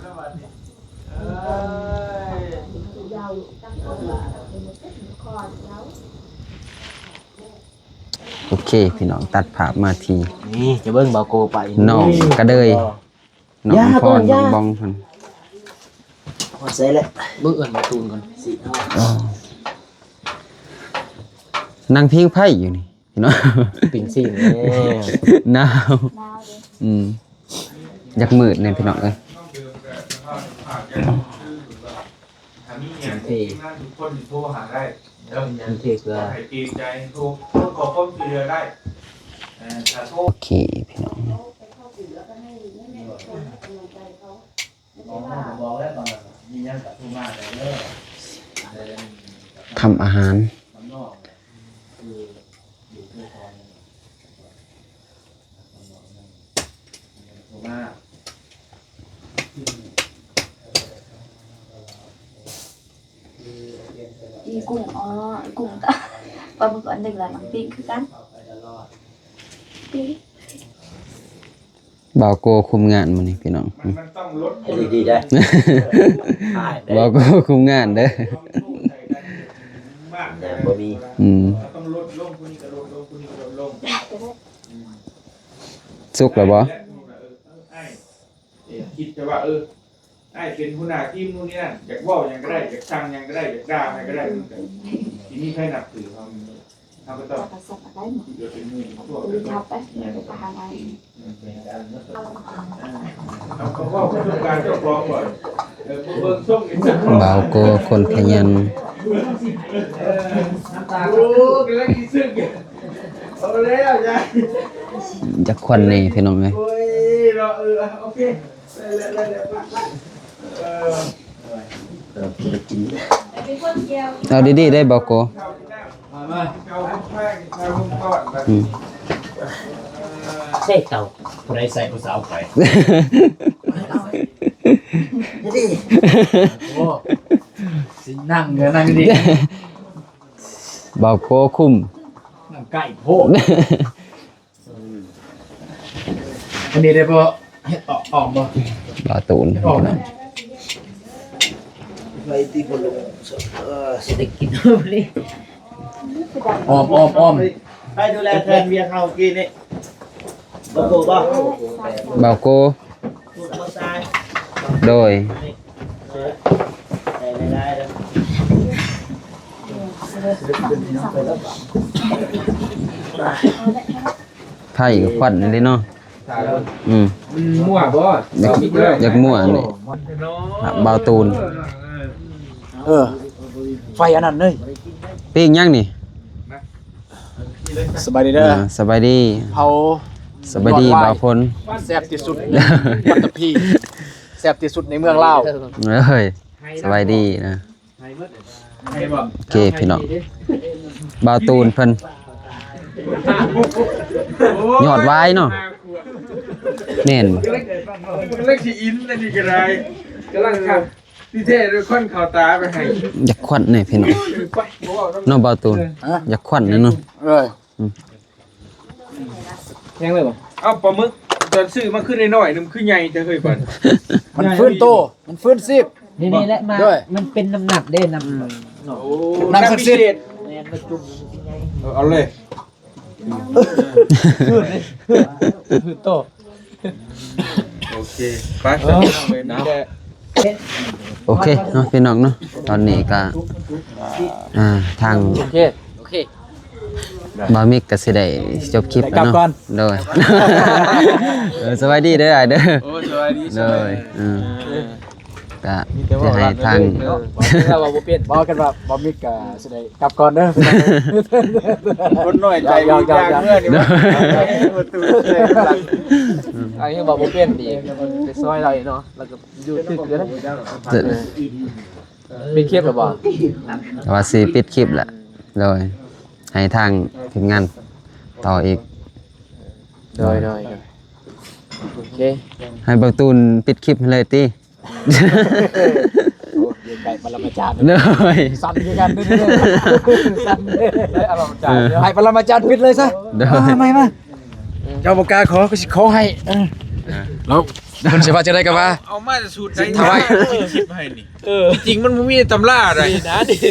ໂອເຄ ພີ່ນ້ອງ ຕັດພາບມາທີ່ ນີ້ຈະເບິ່ງບ່າວໂກໄປ ນ້ອງກະເດີຍ ນ້ອງອັມພອນ ນ້ອງບອງເພິ່ນ ຮອດໃສແລ້ວ ເບິ່ງເອີ້ນບ່າວຕູນກ່ອນ ອໍ ນັ່ງພິງໄຟຢູ່ນີ້ ພີ່ນ້ອງ ປິງຊິງແລ້ວ ໜາວ ໜາວເດ້ ອືມ ຢາກມືດແດ່ພີ່ນ້ອງເອີຍ. ໂອເຄ ໂທ ຂໍຄວາມຊ່ວຍເຫຼືອໄດ້ ເອີ ຖ້າໂທ ໂອເຄ ພີ່ນ້ອງ ທຳອາຫານ. ອີກຸ້ງ ອໍ ອີກຸ້ງ ປາໝຶກອັນໜຶ່ງ ແລ້ວໜັງປີ້ງຄືກັນ. ບ່າວໂກຄຸມງານມື້ນີ້ພີ່ນ້ອງ ດີໆ ໄດ໋ ບ່າວໂກຄຸມງານເດີ ງານບໍ່ມີ ອືມ ສຸກແລ້ວບໍ່? ຄິດແຕ່ວ່າ ເອີ ອ້າຍເປັນຫົວໜ້າທີມ ນູ່ນນີ້ນັ້ນ ຢາກເວົ້າຫຍັງກໍໄດ້ ຢາກສັ່ງຫຍັງກໍໄດ້ ຢາກດ່າໃຜກໍໄດ້ ມັນກໍຊິມີໃຜນັບຖືເຮົາ ເຮົາກໍຕ້ອງ ບ່າວໂກຄົນຂະຫຍັນ ຢາກຄວັນແດ່ພີ່ນ້ອງເອີຍ. ເອົາດີໆ ໄດ້ບໍ່ໂກ? ອືມ ໃສ່ເຕົາ ຜູ້ໃດໃສ່ຜູ້ສາວຂ້ອຍ ໂອ້ ຊິນັ່ງເດີ ນັ່ງດີ ບ່າວໂກຄຸມ ນັ່ງໃກ້ໂພດ. ອັນນີ້ໄດ້ບໍ່? ເຮັດອອກ ອອກບໍ່? ບໍ່ຕູນ ເຮັດອອກນະ ໄວ້ທີ່ບໍ່ລົງ ເອີ ຊິໄດ້ກິນມື້ນີ້ ອ້ອມ ອ້ອມ ອ້ອມ ໃຜດູແລແທນວຽກເຮົາກີ້ນີ້ ບ່າວໂກບໍ່? ບ່າວໂກ ໂດຍ ໄຟກໍຄວັນນີ້ເດ້ເນາະ ອືມ ມັນມົວບໍ່? ຢາກ ຢາກມົວນີ້ ບ່າວຕູນ ເອີ ໄຟອັນນັ້ນເລີຍ ປີ້ງຫຍັງນີ້? ສະບາຍດີເດີ ອ່າ ສະບາຍດີ ເຜົາ ສະບາຍດີ ບ່າວພົນ ແຊບທີ່ສຸດໃນປັດຕະພີ ແຊບທີ່ສຸດໃນເມືອງລາວ ເອີຍ ສະບາຍດີນະ ໂອເຄພີ່ນ້ອງ ບ່າວຕູນເພິ່ນ ຍອດວາຍເນາະ ແມ່ນບໍ່? ກຳລັງຊິອິນອັນນີ້ກໍໄດ້ ກຳລັງຄັກ ທີ່ແທ້ດ້ວຍຄວັນເຂົ້າຕາໄປໃຫ້ ຢາກຄວັນແດ່ພີ່ນ້ອງ ເນາະ ບ່າວຕູນ ຢາກຄວັນແດ່ເນາະ ເອີຍ ອືມ ແຮງເລີຍບໍ່? ເອົາປາໝຶກຕອນຊື້ມາຄືນ້ອຍໆ ໜຶ່ງຄືໃຫຍ່ແທ້ເຮີ້ຍ ບັດ ມັນຟື້ນໂຕ ມັນຟື້ນຊີບ ນີ້ໆ ແຫຼະ ມາ ໂດຍ ມັນເປັນນ້ຳໜັກເດ້ ນ້ຳ ອືມ ໂອ້ ນ້ຳສັກສິດ ນ້ຳພິເສດ ແມ່ນ ມາຈຸ່ມ ເອີ ເອົາເລີຍ ຟື້ນເດ້ ຟື້ນ ຟື້ນໂຕ. ໂອເຄ ໄປ ເອີ ໂອເຄເນາະ ພີ່ນ້ອງເນາະ ຕອນນີ້ກະ ອ່າ ທາງ ໂອເຄ ໂອເຄ ບ່າວມິກກະຊິໄດ້ຈົບຄລິບແລ້ວເນາະ ກັບກ່ອນ ໂດຍ ເອີ ສະບາຍດີເດີອ້າຍເດີ ໂອ້ ສະບາຍດີ ໂດຍ ເອີ ເອີ ກະຊິໃຫ້ທາງ ເອີ ເວົ້າບໍ່ເປັນ ເວົ້າກັນວ່າບ່າວມິກກະຊິໄດ້ ກັບກ່ອນເດີ ຄົນນ້ອຍໃຈ ຢອກໆໆ ເມືອນີ້ ປະຕູແຕກຫຼັງ ອັນນີ້ບອກບໍ່ເປັນນີ້ ໄປຊອຍລາວເນາະ ແລ້ວກໍຢູ່ຖືກເດີ ປິດຄລິບແລ້ວບໍ່? ວ່າຊິປິດຄລິບແຫຼະ ໂດຍ ໃຫ້ທາງທີມງານຕໍ່ອີກ ໂດຍ ໂດຍ ໂດຍ ໂອເຄ ໃຫ້ບ່າວຕູນປິດຄລິບໃຫ້ເລີຍຕິ? ໂອ້ ເຢັນ ໄປປະລະມາຈານ ໂດຍ ສັ່ນຄືກັນເດ້ ສັ່ນເດ້ ໄປປະລະມາຈານ ເອີ ໄປປະລະມາຈານ ປິດເລີຍຊະ ໂດຍ ມາ ມາ ມາ ເຈົ້າບໍ່ກ້າຂໍ ກໍຊິຂໍໃຫ້ ເອີ ແລ້ວເພິ່ນຊິວ່າຈັ່ງໃດກໍວ່າ ເອົາມາແຕ່ສູດໃດ ຖວາຍ ຄລິບໃຫ້ນີ້ ເອີ ຈິງມັນບໍ່ມີຕຳລາໃດ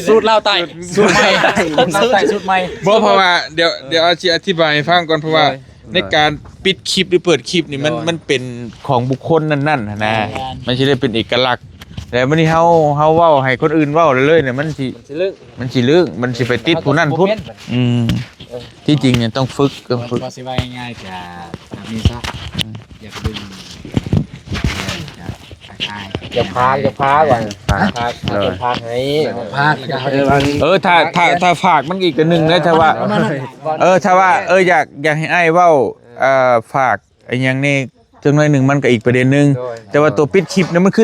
ສູດລາວໃຕ້ ສູດໃໝ່ ສູດລາວໃຕ້ ສູດໃໝ່ ບໍ່ ເພາະວ່າດຽວ ເອີ ດຽວອາດຊິອະທິບາຍໃຫ້ຟັງກ່ອນ ເພາະວ່າ ໂດຍ ໃນການປິດຄລິບ ຫຼື ເປີດຄລິບນີ້ ມັນ ໂດຍ ມັນເປັນຂອງບຸກຄົນນັ້ນໆ ຫັ້ນນະ ແມ່ນ ມັນຊິໄດ້ເປັນເອກະລັກ ແລ້ວບັດນີ້ເຮົາ ເຮົາເວົ້າໃຫ້ຄົນອື່ນເວົ້າເລີຍໆ ນີ້ ມັນຊິ ມັນຊິລຶ້ງ ມັນຊິລຶ້ງ ມັນຊິໄປຕິດຜູ້ນັ້ນພຸ້ນ ເຮົາກໍບໍ່ແມ່ນ ອືມ ເອີ ທີ່ຈິງນີ້ຕ້ອງຝຶກ ຕ້ອງຝຶກ ກໍຊິວ່າງ່າຍໆ ກະແບບນີ້ຊະ ອືມ ຢາກດຶງ ຢາກ ຢາກພາ ຢາກພາກ່ອນ ພາ ພາ ພາໃຫ້ ພາກແລ້ວກໍ ເອີ ເອີ ຖ້າ ຖ້າ ຖ້າຝາກມັນອີກອັນໜຶ່ງເດ້ ຖ້າວ່າ ເອີ ຖ້າວ່າ ເອີ ຢາກ ຢາກໃຫ້ອ້າຍເວົ້າ ເອີ ຝາກ ອີຫຍັງນີ້ ຈັກໜ້ອຍໜຶ່ງມັນກໍອີກປະເດັນໜຶ່ງ ໂດຍ ແຕ່ວ່າຕົວປິດຄລິບນີ້ມັນຄື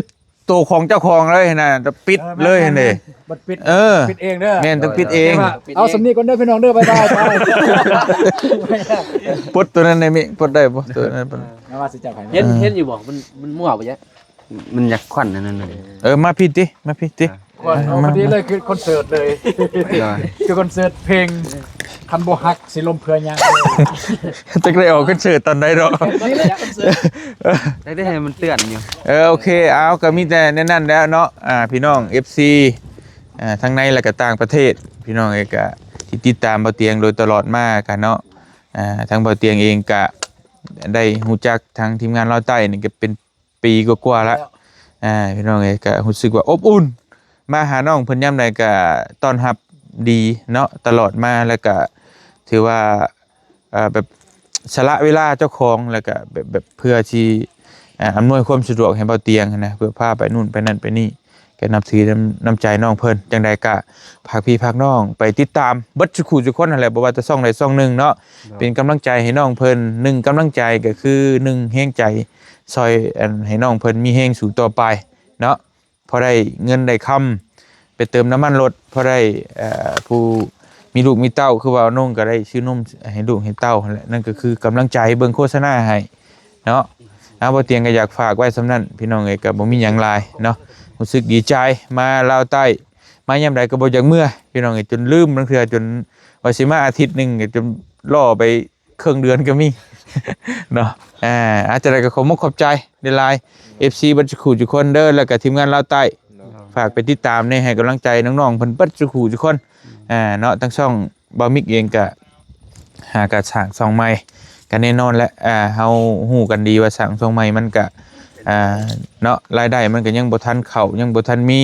ໂຕຂອງເຈົ້າຂອງເລີຍຫັ້ນນະ ປິດເລີຍຫັ້ນເດ້ ເອີ ແມ່ນ ປິດເອງເດີ ແມ່ນ ຕ້ອງປິດເອງ ໂດຍ ໂດຍ ເອົາສ່ຳນີ້ກ່ອນເດີພີ່ນ້ອງເດີ ບາຍບາຍ ປົດຕົວນັ້ນໄດ້ມິ ປົດໄດ້ບໍ່ ຕົວນັ້ນ ເອີ ວ່າຊິຈັບໃຫ້ ເຫັນ ເອີ ເຫັນຢູ່ບໍ່ ມັນ ມັນມົວບໍ່ຍະ ມັນຢາກຄວັນອັນນັ້ນ ເອີ ມາພີ້ຕິ ມາພີ້ຕິ ເອີ ຄວັນ ເອົາ ມາ ພໍດີເລີຍ ຄືຄອນເສີດເລີຍ ໂດຍ ຄືຄອນເສີດເພງ ຄັນບໍ່ຮັກຊິລົ້ມເພື່ອຫຍັງ ຈັກໄດ້ອອກຄອນເສີດຕອນໃດເນາະ ນີ້ແຫຼະຄອນເສີດ ໄດ້ ໄດ້ໃຫ້ມັນເຕືອນຢູ່ ເອີ ໂອເຄ ເອົາ ກໍມີແຕ່ແນວນັ້ນແຫຼະເນາະ ອ່າ ພີ່ນ້ອງເອັຟຊີ ອ່າ ທັງໃນ ແລະ ກໍຕ່າງປະເທດ ພີ່ນ້ອງເອີຍ ກໍທີ່ຕິດຕາມບ່າວຕຽງໂດຍຕະຫຼອດມາກະເນາະ ອ່າ ທາງບ່າວຕຽງເອງກະໄດ້ຮູ້ຈັກທາງທີມງານລາວໃຕ້ນີ້ກໍເປັນ ປີກວ່າໆແລ້ວ ແລ້ວ ອ່າ ພີ່ນ້ອງເອີຍ ກໍຮູ້ສຶກວ່າອົບອຸ່ນ ມາຫານ້ອງເພິ່ນຍາມໃດກໍຕ້ອນຮັບດີເນາະ ຕະຫຼອດມາ ແລ້ວກໍຖືວ່າ ເອີ ແບບສະຫຼະເວລາເຈົ້າຂອງ ແລ້ວກໍແບບ ແບບເພື່ອທີ່ ອ່າ ອຳນວຍຄວາມສະດວກໃຫ້ບ່າວຕຽງຫັ້ນນະ ເພື່ອພາໄປນູ້ນໄປນັ້ນໄປນີ້ ກໍນັບຖືນຳ ນ້ຳໃຈນ້ອງເພິ່ນ ຈັ່ງໃດກໍຝາກພີ່ຝາກນ້ອງໄປຕິດຕາມເບິດສູ່ຄູ່ສູ່ຄົນຫັ້ນແຫຼະ ບໍ່ວ່າແຕ່ຊ່ອງໃດຊ່ອງໜຶ່ງເນາະ ໂດຍ ເປັນກຳລັງໃຈໃຫ້ນ້ອງເພິ່ນ ໜຶ່ງກຳລັງໃຈກໍຄື ໜຶ່ງແຮງໃຈ ຊ່ອຍ ອັນ ໃຫ້ນ້ອງເພິ່ນມີແຮງສູ້ຕໍ່ໄປເນາະ ພໍໄດ້ເງິນໄດ້ຄຳ ໄປເຕີມນ້ຳມັນລົດ ພໍໄດ້ ເອີ ຜູ້ມີລູກມີເຕົ້າ ຄືວ່ານ້ອງກໍໄດ້ຊື້ນົມໃຫ້ລູກໃຫ້ເຕົ້າຫັ້ນແຫຼະ ນັ້ນກໍຄືກຳລັງໃຈ ເບິ່ງໂຄສະນາໃຫ້ເນາະ ອາ ບ່າວຕຽງກໍຢາກຝາກໄວ້ສ່ຳນັ້ນ ພີ່ນ້ອງເອີຍ ກໍບໍ່ມີຫຍັງຫຼາຍເນາະ ຮູ້ສຶກດີໃຈ ມາລາວໃຕ້ ມາຍາມໃດກໍບໍ່ຢາກເມືອ ພີ່ນ້ອງເອີຍ ຈົນລືມ ລາງເທື່ອຈົນວ່າຊິມາອາທິດໜຶ່ງ ກໍຈົນລໍໄປ ເຄິ່ງເດືອນກໍມີເນາະ ອ່າ ອາ ຈັ່ງໃດກໍຂໍມຸກຂອບໃຈຫຼາຍໆ ເອັຟຊີເບິດສູ່ຄູ່ສູ່ຄົນເດີ ແລ້ວກໍທີມງານລາວໃຕ້ ໂດຍ ຝາກໄປຕິດຕາມແດ່ ໃຫ້ກຳລັງໃຈນ້ອງໆເພິ່ນເບິດສູ່ຄູ່ສູ່ຄົນ ອ່າ ເນາະ ທັງຊ່ອງບ່າວມິກເອງກໍຫາກະສ້າງຊ່ອງໃໝ່ ກໍແນ່ນອນແຫຼະ ອ່າ ເຮົາຮູ້ກັນດີວ່າສ້າງຊ່ອງໃໝ່ມັນກະ ອ່າ ເນາະ ລາຍໄດ້ມັນກໍຍັງບໍ່ທັນເຂົ້າ ຍັງບໍ່ທັນມີ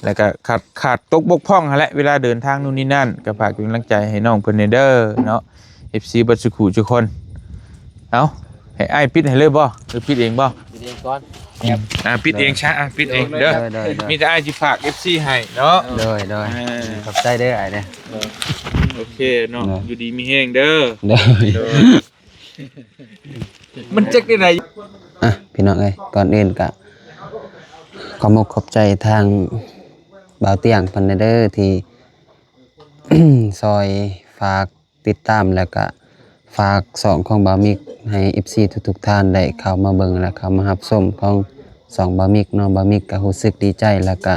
ແລ້ວກໍຂາດ ຂາດຕົກບົກຜ່ອງຫັ້ນແຫຼະ ເວລາເດີນທາງນູ້ນນີ້ນັ້ນ ກໍຝາກເປັນກຳລັງໃຈໃຫ້ນ້ອງເພິ່ນແດ່ເດີເນາະ ເອັຟຊີເບິດສູ່ຄູ່ສູ່ຄົນ ເອົ້າ ໃຫ້ອ້າຍປິດໃຫ້ເລີຍບໍ່ ຫຼືປິດເອງບໍ່? ປິດເອງກ່ອນ ອືມ ອ່າ ປິດເອງຊະ ອ່າ ປິດເອງເດີ ໂດຍ ໂດຍ ໂດຍ ມີແຕ່ອ້າຍຊິຝາກເອັຟຊີໃຫ້ເນາະ ໂດຍ ໂດຍ ອ່າ ຂອບໃຈເດີອ້າຍເດີ ໂອເຄເນາະ ເນາະ ຢູ່ດີມີແຮງເດີ ໂດຍ ໂດຍ ມັນຈັກໄດ້ໃດ ອ່ະ ພີ່ນ້ອງເອີຍ ກ່ອນອື່ນກະຂອບອົກຂອບໃຈທາງບ່າວຕຽງເພິ່ນແດ່ເດີ ທີ່ຊ່ອຍຝາກຕິດຕາມ ແລ້ວກະຝາກຊ່ອງຂອງບ່າວມິກ ໃຫ້ເອັຟຊີທຸກໆທ່ານໄດ້ເຂົ້າມາເບິ່ງ ແລະ ເຂົ້າມາຮັບຊົມຂອງຊ່ອງບ່າວມິກເນາະ ບ່າວມິກກະຮູ້ສຶກດີໃຈ ແລ້ວກະ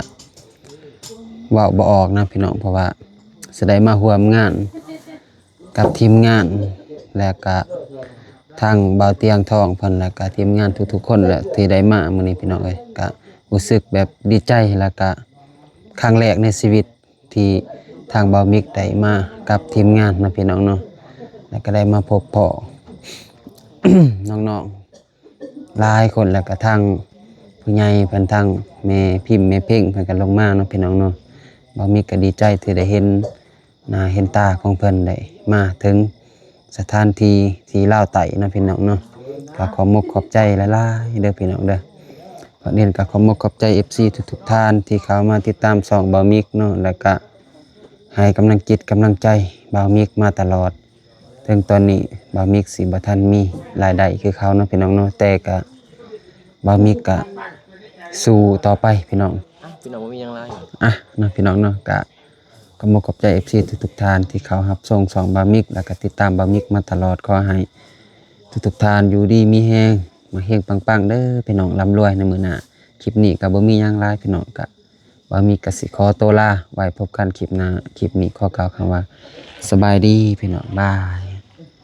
ເວົ້າບໍ່ອອກນະພີ່ນ້ອງ ເພາະວ່າຊິໄດ້ມາຮ່ວມງານ ກັບທີມງານ ແລະກະທາງບ່າວຕຽງທອງເພິ່ນ ແລະກະທີມງານທຸກໆຄົນແຫຼະ ທີ່ໄດ້ມາມື້ນີ້ພີ່ນ້ອງເອີຍ ກະຮູ້ສຶກແບບດີໃຈ ແລະກະຄັ້ງແລກໃນຊີວິດທີ່ທາງບ່າວມິກໄດ້ມາກັບທີມງານເນາະພີ່ນ້ອງເນາະ ແລະກະໄດ້ມາພົບພໍ້ນ້ອງໆຫຼາຍຄົນ ແລະກະທາງຜູ້ໃຫຍ່ເພິ່ນ ທາງແມ່ພິມ ແມ່ເພັງ ເພິ່ນກະລົງມາເນາະພີ່ນ້ອງເນາະ ບ່າວມິກກະດີໃຈທີ່ໄດ້ເຫັນ ໜ້າເຫັນຕາຂອງເພິ່ນ ໄດ້ມາເຖິງສະຖານທີ່ທີ່ລາວໃຕ້ເນາະພີ່ນ້ອງເນາະ ກໍຂອບມົກຂອບໃຈຫຼາຍໆເດີພີ່ນ້ອງເດີ ກ່ອນອື່ນກໍຂອບມົກຂອບໃຈເອັຟຊີທຸກໆທ່ານທີ່ເຂົ້າມາຕິດຕາມຊ່ອງບ່າວມິກເນາະ ແລ້ວກະໃຫ້ກຳລັງຈິດກຳລັງໃຈບ່າວມິກມາຕະຫຼອດ ເຖິງຕອນນີ້ບ່າວມິກຊິບໍ່ທັນມີລາຍໄດ້ຄືເຂົາເນາະພີ່ນ້ອງເນາະ ແຕ່ກະບ່າວມິກກະສູ້ຕໍ່ໄປພີ່ນ້ອງ ອ່ະ ພີ່ນ້ອງບໍ່ມີຫຍັງຫຼາຍ ອ່ະ ເນາະພີ່ນ້ອງເນາະ ກະ ຂອບອົກຂອບໃຈເອັຟຊີທຸກໆທ່ານທີ່ເຂົ້າຮັບຊົມຊ່ອງບ່າວມິກ ແລ້ວກະຕິດຕາມບ່າວມິກມາຕະຫຼອດ ຂໍໃຫ້ທຸກໆທ່ານຢູ່ດີມີແຮງ ມາເຮັງປັງໆເດີພີ່ນ້ອງ ລ່ຳລວຍໃນມື້ໜ້າ ຄລິບນີ້ກະບໍ່ມີຫຍັງຫຼາຍພີ່ນ້ອງ ກະ ບ່າວມິກກໍຊິຂໍໂຕລາ ໄວ້ພົບກັນຄລິບໜ້າ. ຄລິບນີ້ຂໍກ່າວຄຳວ່າ ສະບາຍດີພີ່ນ້ອງ ບາຍ.